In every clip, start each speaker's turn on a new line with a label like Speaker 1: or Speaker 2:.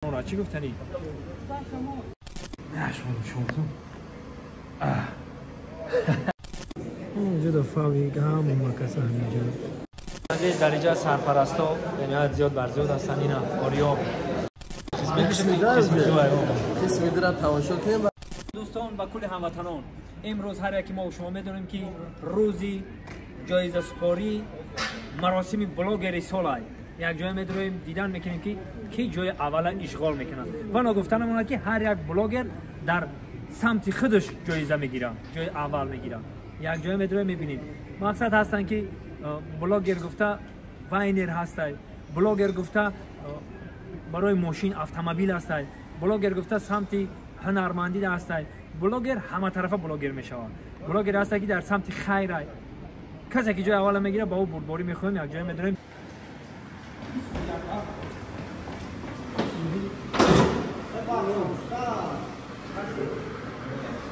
Speaker 1: Чӣ гуфтанӣ?
Speaker 2: Инҷо да фавик ҳама каса ҳаминҷо.
Speaker 1: Дар инҷа сарпарасто бениҳоят зиёд бар зиёд ҳастанд. Ина Ориё
Speaker 3: қисми дира тамошо кунем.
Speaker 1: Дӯстон ба кулли ҳамватанон, имрӯз ҳар яке мо шумо медонем, ки рӯзи ҷоизасупорӣ маросими блогери солай як ҷоя медроем, дидан мекунем, ки ки ҷои аввала ишғол мекунад. Ва ногуфта намонад, ки ҳар як блогер дар самти худаш ҷоиза мегирад, ҷои аввал мегирад. Як ҷоя медроем, мебинем. Мақсад ҳастанд, ки блогер гуфта вайнер ҳастай, блогер гуфта барои мошин автомобил ҳастай, блогер гуфта самти ҳунармандӣ ҳастай. Блогер ҳаматарафа блогер мешавад. Блогер ҳастай, ки дар самти хайрай. Касе ки ҷои аввала мегирад, ба ӯ бурдборӣ мехоҳем. Як ҷоя медроем.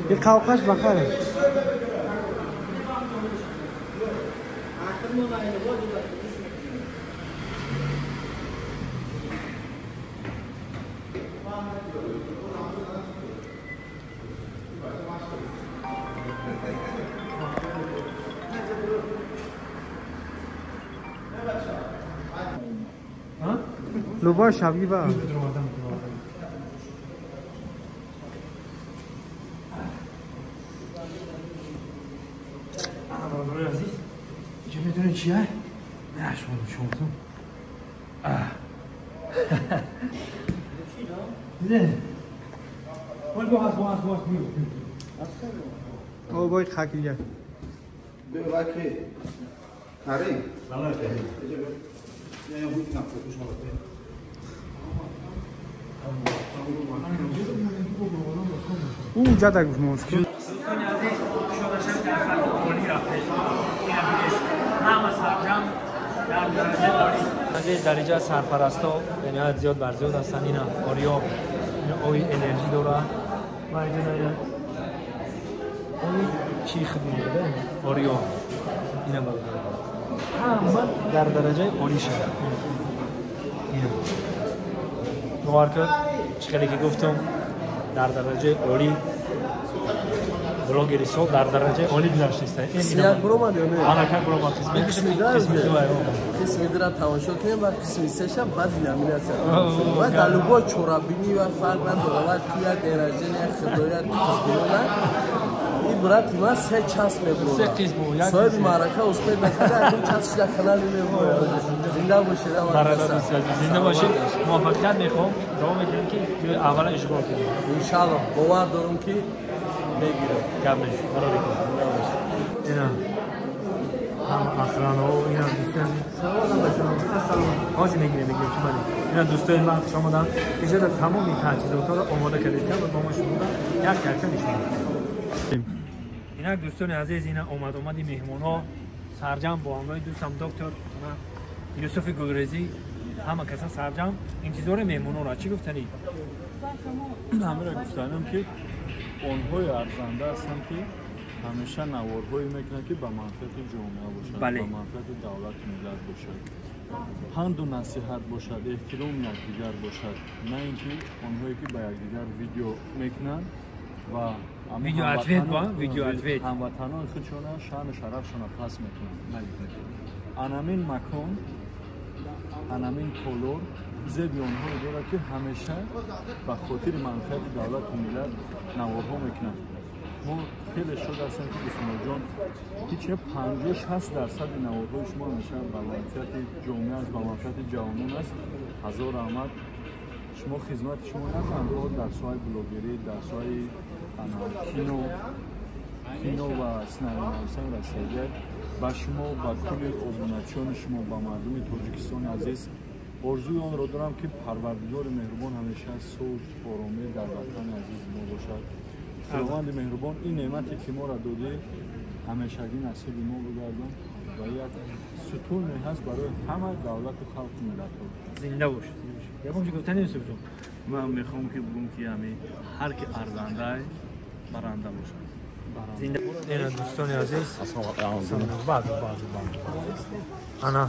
Speaker 2: Bir qavqash baqar. Лубо шабиба.
Speaker 1: Бародарои азиз, инҷо медонед чия? На, шумо шумотон. Не. Вол бо ҳаст, бо ҳаст, бо ҳаст, биё.
Speaker 2: О бой хакия.
Speaker 4: Биё ваки. Карим.
Speaker 1: Салом.
Speaker 4: Я я буду на фото шава.
Speaker 2: Ӯ ҷада гуфт мошки.
Speaker 1: Дӯстони азиз, шодашави дар сатҳи олӣ рафтед. Ҳама сарҷам дар дараҷаи олӣ. Азиз, дар инҷа сарпарасто бениҳоят зиёд бар зиёд ҳастанд. Ина Ориё, ина ои энержӣ дора. Ва инҷо ина ои чӣ худ мегӯяд? Ориё. Ина бародар. Ҳама дар дараҷаи олӣ шуда. Ина. Бовар кун, чӣ хеле ки гуфтам, дар дараҷаи олӣ блогери сол дар дараҷаи олӣ гузаштиста.
Speaker 3: Қисми як буромад ё не?
Speaker 1: Аллакай буромад. Қисми ду.
Speaker 3: Қисми дура тамошо кунем ва қисми сеша баъд номинатсия. Ва дар любой чорабинӣ ва фарқ надорад, ва ту як день рождения, худоя қисмиёна и брати ман се час мебурад. Соҳиби маърака успед накарда, акун час шуда канали мебурад. Зинда бошед.
Speaker 1: Зинда бошед. Муваффақият мехоҳам. Дуо мекунем, ки ҷои аввала ишғол кунем.
Speaker 3: Иншаллоҳ, бовар дорам, ки мегирам.
Speaker 1: Гап нест. Барори кун. Ина ҳам охранаҳо, ина дӯстони ҳозир мегирем, мегирем, чӣ бале. Ина дӯстои ман хуш омаданд. Инҷо дар тамоми таҷҳизотҳоро омода кардем ва ба мо шумо як якча нишон медиҳем. Инак дӯстони азиз, ина омад омади меҳмонҳо сарҷам бо ҳамроҳи дӯстам доктор Юсуфи Гулрезӣ, ҳама каса сарҷам интизори меҳмонҳоро. Чӣ гуфтанӣ?
Speaker 5: Ҳамеро гуфтанам, ки онҳои арзанда ҳастанд, ки ҳамеша наворҳое мекунанд, ки ба манфиати ҷомеа бошад, ба манфиати давлату миллат бошад, панду насиҳат бошад, эҳтироми якдигар бошад, на ин ки онҳое ки ба якдигар видео мекунанд ва ҳамватанони худшона шаъну шарафшона пас мекунанд. Анамин макон, анамин толор зеби онҳое дорад, ки ҳамеша ба хотири манфиати давлату миллат наворҳо мекунанд. Мо хеле шод ҳастем, ки Исмоилҷон ҳеч 50-60% наворҳои шумо ҳамеша ба манфиати ҷомеа аст, ба манфиати ҷавонон аст. Ҳазор раҳмат. Шумо хизмати шумо на танҳо дар соҳаи блогерӣ, дар соҳаи кино ва сценарийнависан расидагият. Ба шумо, ба кулли обуначиёни шумо, ба мардуми Тоҷикистони азиз орзуи онро дорам, ки Парвардигори меҳрубон ҳамеша сулҳ, оромӣ дар ватани азизи мо бошад. Худованди меҳрубон ин неъмате ки моро додӣ, ҳамешагӣ насиби мо бигардон ва як сутуне ҳаст барои ҳама давлату халқу миллатҳо.
Speaker 1: Зинда бош. Ягон чӣ гуфтанӣ, Юсуфҷон?
Speaker 5: Ман мехоҳам, ки бигӯм, ки ҳами ҳар ки арзандай баранда бошад.
Speaker 1: Ина дӯстони азиз, баъзу баъзу ана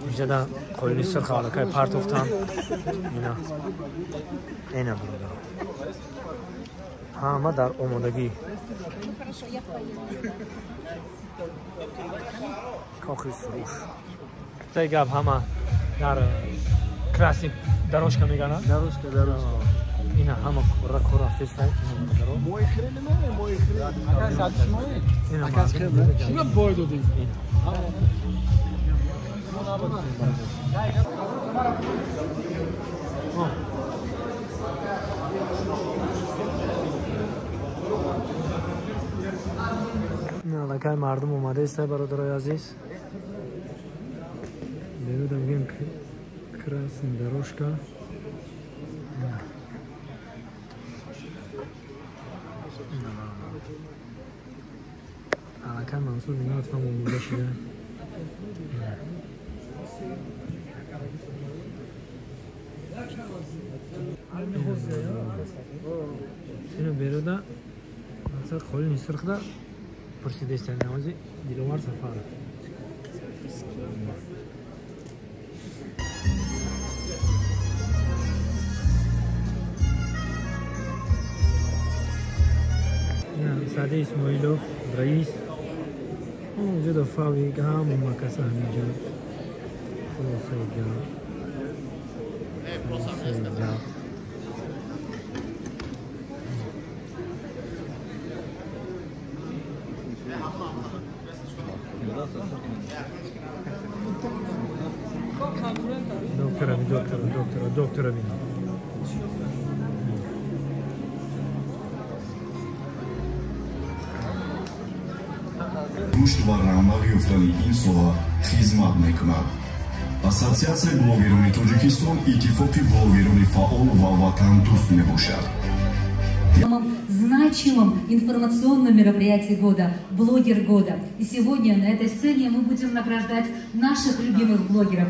Speaker 1: инҷада қолини сурх аллакай партофтам. Ина ина бародаро, ҳама дар омодагӣ. Кохи Суруш. Тай гап ҳама дар красный дорожка мегана?
Speaker 3: Дорожка, дорожка.
Speaker 1: Ина ҳама кора рафтеста, ина бародаро.
Speaker 3: Мои хрени не, мои хрени. Ака садшмои?
Speaker 1: Ака
Speaker 2: Чима бой додӣ?
Speaker 1: Аллакай мардум омадаеста, бародарои азиз. Беруда мегӯем красный дорожка. Аллакай Мансур Минатов ҳам омода шуда. Ино беруда мақсад қолини сурхда пурсидаистанд навози Диловар Сафаров. Саде Исмоилов, раис. Онҷо фавик ҳама каса ҳаминҷо. Хулосаи гап. Хулосаи гап. Доктора, доктора, доктора, доктора бин.
Speaker 6: Рушд ва равнақ ёфтани ин соҳа хизмат мекунад. Ассотсиатсияи блогерони Тоҷикистон иттифоқи блогерони фаъол ва ватандӯст мебошад.
Speaker 7: Самым значимым информационным мероприятии года «Блогер года». И сегодня на этой сцене мы будем награждать наших любимых блогеров.